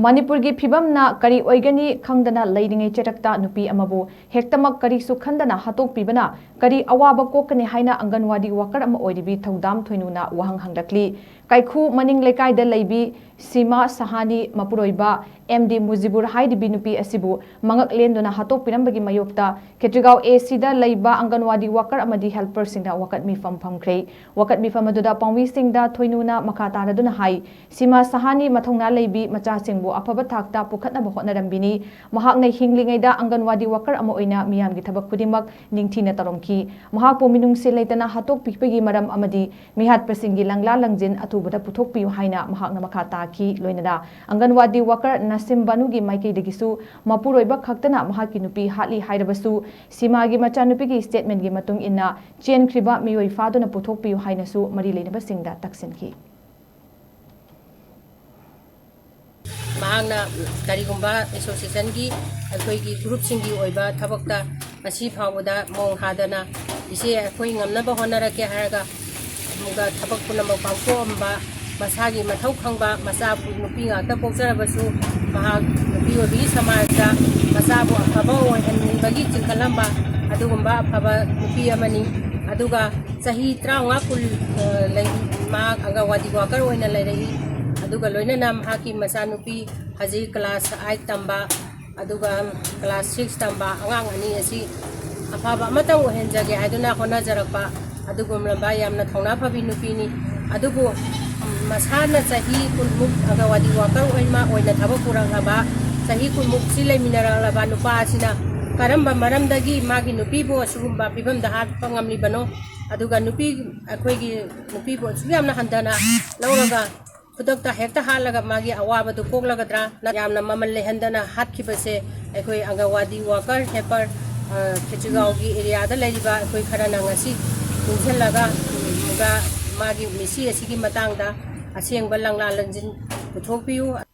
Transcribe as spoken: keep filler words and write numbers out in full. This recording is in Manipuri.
ꯃꯅꯤꯄꯨꯔꯒꯤ ꯐꯤꯕꯝꯅ ꯀꯔꯤ ꯑꯣꯏꯒꯅꯤ ꯈꯪꯗꯅ ꯂꯩꯔꯤꯉꯩ ꯆꯩꯔꯛꯇ ꯅꯨꯄꯤ ꯑꯃꯕꯨ ꯍꯦꯛꯇꯃꯛ ꯀꯔꯤꯁꯨ ꯈꯟꯗꯅ ꯍꯥꯠꯇꯣꯛꯄꯤꯕꯅ ꯀꯔꯤ ꯑꯋꯥꯕ ꯀꯣꯛꯀꯅꯤ ꯍꯥꯏꯅ ꯑꯪꯒꯟꯋꯥꯗꯤ ꯋꯥꯀꯔ ꯑꯃ ꯑꯣꯏꯔꯤꯕꯤ ꯊꯧꯗꯥꯝ ꯊꯣꯏꯅꯨꯅ ꯋꯥꯍꯪ ꯍꯪꯂꯛꯂꯤ꯫ ꯀꯥꯏꯈꯨ ꯃꯅꯤꯡ ꯂꯩꯀꯥꯏꯗ ꯂꯩꯕꯤ ꯁꯤꯃꯥ ꯁꯍꯥꯅꯤ ꯃꯄꯨꯔꯣꯏꯕ ꯑꯦꯝ ꯗꯤ ꯃꯨꯖꯤꯕꯨꯔ ꯍꯥꯏꯔꯤꯕꯤ ꯅꯨꯄꯤ ꯑꯁꯤꯕꯨ ꯃꯉꯛ ꯂꯦꯟꯗꯨꯅ ꯍꯥꯠꯇꯣꯛꯄꯤꯔꯝꯕꯒꯤ ꯃꯥꯌꯣꯛꯇ ꯈꯦꯇ꯭ꯔꯤꯒꯥꯎ ꯑꯦ ꯁꯤꯗ ꯂꯩꯕ ꯑꯪꯒꯟꯋꯥꯗꯤ ꯋꯥꯀꯔ ꯑꯃꯗꯤ ꯍꯦꯜꯄꯔꯁꯤꯡꯅ ꯋꯥꯀꯠ ꯃꯤꯐꯝ ꯐꯝꯈ꯭ꯔꯦ꯫ ꯋꯥꯀꯠ ꯃꯤꯐꯝ ꯑꯗꯨꯗ ꯄꯥꯎꯃꯤꯁꯤꯡꯗ ꯊꯣꯏꯅꯨꯅ ꯃꯈꯥ ꯇꯥꯔꯗꯨꯅ ꯍꯥꯏ, ꯁꯤꯃꯥ ꯁꯍꯥꯅꯤ ꯃꯊꯧꯅꯥ ꯂꯩꯕꯤ ꯃꯆꯥꯁꯤꯡꯕꯨ ꯑꯐꯕ ꯊꯥꯛꯇ ꯄꯨꯈꯠꯅꯕ ꯍꯣꯠꯅꯔꯝꯕꯤꯅꯤ꯫ ꯃꯍꯥꯛꯅ ꯍꯤꯡꯂꯤꯉꯩꯗ ꯑꯪꯒꯟꯋꯥꯗꯤ ꯋꯥꯀꯔ ꯑꯃ ꯑꯣꯏꯅ ꯃꯤꯌꯥꯝꯒꯤ ꯊꯕꯛ ꯈꯨꯗꯤꯡꯃꯛ ꯅꯤꯡꯊꯤꯅ ꯇꯧꯔꯝꯈꯤ꯫ ꯃꯍꯥꯛꯄꯨ ꯃꯤꯅꯨꯡꯁꯤ ꯂꯩꯇꯅ ꯍꯥꯠꯇꯣꯛꯄꯤꯕꯒꯤ ꯃꯔꯝ ꯑꯃꯗꯤ ꯃꯤꯍꯥꯠꯄꯁꯤꯡꯒꯤ ꯂꯪꯂꯥ ꯂꯪꯖꯤꯟ ꯑꯊꯨꯕꯗ ꯄꯨꯊꯣꯛꯄꯤꯌꯨ ꯍꯥꯏꯅ ꯃꯍꯥꯛꯅ ꯃꯈꯥ ꯇꯥꯈꯤ꯫ ꯂꯣꯏꯅꯅ ꯑꯪꯒꯟꯋꯥꯗꯤ ꯋꯥꯀꯔ ꯅꯁꯤꯝ ꯕꯥꯅꯨꯒꯤ ꯃꯥꯏꯀꯩꯗꯒꯤꯁꯨ ꯃꯄꯨꯔꯣꯏꯕ ꯈꯛꯇꯅ ꯃꯍꯥꯛꯀꯤ ꯅꯨꯄꯤ ꯍꯥꯠꯂꯤ ꯍꯥꯏꯔꯕꯁꯨ ꯁꯤꯃꯥꯒꯤ ꯃꯆꯥꯅꯨꯄꯤꯒꯤ ꯁ꯭ꯇꯦꯠꯃꯦꯟꯒꯤ ꯃꯇꯨꯡ ꯏꯟꯅ ꯆꯦꯟꯈ꯭ꯔꯤꯕ ꯃꯤꯑꯣꯏ ꯐꯥꯗꯨꯅ ꯄꯨꯊꯣꯛꯄꯤꯌꯨ ꯍꯥꯏꯅꯁꯨ ꯃꯔꯤ ꯂꯩꯅꯕꯁꯤꯡꯗ ꯇꯛꯁꯤꯟꯈꯤ꯫ ꯃꯍꯥꯛꯅ ꯀꯔꯤꯒꯨꯝꯕ ꯑꯦꯁꯣꯁꯤꯌꯦꯁꯟꯒꯤ ꯑꯩꯈꯣꯏꯒꯤ ꯒ꯭ꯔꯨꯞꯁꯤꯡꯒꯤ ꯑꯣꯏꯕ ꯊꯕꯛꯇ ꯉꯁꯤ ꯐꯥꯎꯕꯗ ꯃꯣꯡ ꯍꯥꯗꯅ ꯏꯆꯦ ꯑꯩꯈꯣꯏ ꯉꯝꯅꯕ ꯍꯣꯠꯅꯔꯛꯀꯦ ꯍꯥꯏꯔꯒ ꯑꯃꯨꯛꯀ ꯊꯕꯛ ꯄꯨꯝꯅꯃꯛ ꯄꯥꯡꯊꯣꯛꯑꯝꯕ, ꯃꯁꯥꯒꯤ ꯃꯊꯧ ꯈꯪꯕ ꯃꯆꯥ ꯅꯨꯄꯤ ꯉꯥꯛꯇ ꯄꯣꯛꯆꯔꯕꯁꯨ ꯃꯍꯥꯛ ꯅꯨꯄꯤ ꯑꯣꯏꯕꯒꯤ ꯁꯃꯥꯖꯇ ꯃꯆꯥꯕꯨ ꯑꯐꯕ ꯑꯣꯏꯍꯟꯅꯤꯡꯕꯒꯤ ꯆꯤꯡꯈꯠꯂꯝꯕ ꯑꯗꯨꯒꯨꯝꯕ ꯑꯐꯕ ꯅꯨꯄꯤ ꯑꯃꯅꯤ꯫ ꯑꯗꯨꯒ ꯆꯍꯤ ꯇꯔꯥꯃꯉꯥ ꯀꯨꯟ, ꯑ, ꯂꯩ-, ꯃꯍꯥꯛ ꯑꯪꯒꯟꯋꯥꯗꯤ ꯋꯥꯀꯔ ꯑꯣꯏꯅ ꯂꯩꯔꯛꯏ꯫ ꯑꯗꯨꯒ ꯂꯣꯏꯅꯅ ꯃꯍꯥꯛꯀꯤ ꯃꯆꯥꯅꯨꯄꯤ ꯍꯧꯖꯤꯛ ꯀ꯭ꯂꯥꯁ ꯑꯥꯏꯠ ꯇꯝꯕ, ꯑꯗꯨꯒ ꯀ꯭ꯂꯥꯁ ꯁꯤꯛꯁ ꯇꯝꯕ ꯑꯉꯥꯡ ꯑꯅꯤ ꯑꯁꯤ ꯑꯐꯕ ꯑꯃꯇꯪ ꯑꯣꯏꯍꯟꯖꯒꯦ ꯍꯥꯏꯗꯨꯅ ꯍꯣꯠꯅꯖꯔꯛꯄ ꯑꯗꯨꯒꯨꯝꯂꯕ ꯌꯥꯝꯅ ꯊꯧꯅꯥ ꯐꯕꯤ ꯅꯨꯄꯤꯅꯤ꯫ ꯑꯗꯨꯕꯨ ꯃꯁꯥꯅ ꯆꯍꯤ ꯀꯨꯟꯃꯨꯛ ꯑꯪꯒꯟꯋꯥꯗꯤ ꯋꯥꯀꯔ ꯑꯣꯏꯅ, ꯑꯣꯏꯅ ꯊꯕꯛ ꯄꯨꯔꯛꯂꯕ, ꯆꯍꯤ ꯀꯨꯟꯃꯨꯛꯁꯤ ꯂꯩꯃꯤꯟꯅꯔꯛꯂꯕ ꯅꯨꯄꯥ ꯑꯁꯤꯅ ꯀꯔꯝꯕ ꯃꯔꯝꯗꯒꯤ ꯃꯥꯒꯤ ꯅꯨꯄꯤꯕꯨ ꯑꯁꯤꯒꯨꯝꯕ ꯐꯤꯕꯝꯗ ꯍꯥꯠꯄ ꯉꯝꯂꯤꯕꯅꯣ? ꯑꯗꯨꯒ ꯅꯨꯄꯤ, ꯑꯩꯈꯣꯏꯒꯤ ꯅꯨꯄꯤꯕꯨ ꯑꯁꯨꯛ ꯌꯥꯝꯅ ꯍꯟꯊꯅ ꯂꯧꯔꯒ ꯈꯨꯗꯛꯇ ꯍꯦꯛꯇ ꯍꯥꯠꯂꯒ ꯃꯥꯒꯤ ꯑꯋꯥꯕꯗꯨ ꯀꯣꯛꯂꯒꯗ꯭ꯔꯥ? ꯌꯥꯝꯅ ꯃꯃꯜ ꯂꯩꯍꯟꯗꯅ ꯍꯥꯠꯈꯤꯕꯁꯦ ꯑꯩꯈꯣꯏ ꯑꯪꯒꯟꯋꯥꯗꯤ ꯋꯥꯀꯔ, ꯍꯦꯜꯄꯔ, ꯑ, ꯈꯦꯇ꯭ꯔꯤꯒꯥꯎꯒꯤ ꯑꯦꯔꯤꯌꯥꯗ ꯂꯩꯔꯤꯕ ꯑꯩꯈꯣꯏ ꯈꯔꯅ ꯉꯁꯤ ꯄꯨꯟꯁꯤꯜꯂꯒ, ꯎꯝ, ꯒ ꯃꯥꯒꯤ ꯃꯤꯁꯤ ꯑꯁꯤꯒꯤ ꯃꯇꯥꯡꯗ ꯑꯁꯦꯡꯕ ꯂꯪꯂꯥ ꯂꯪꯖꯤꯟ ꯄꯨꯊꯣꯛꯄꯤꯌꯨ꯫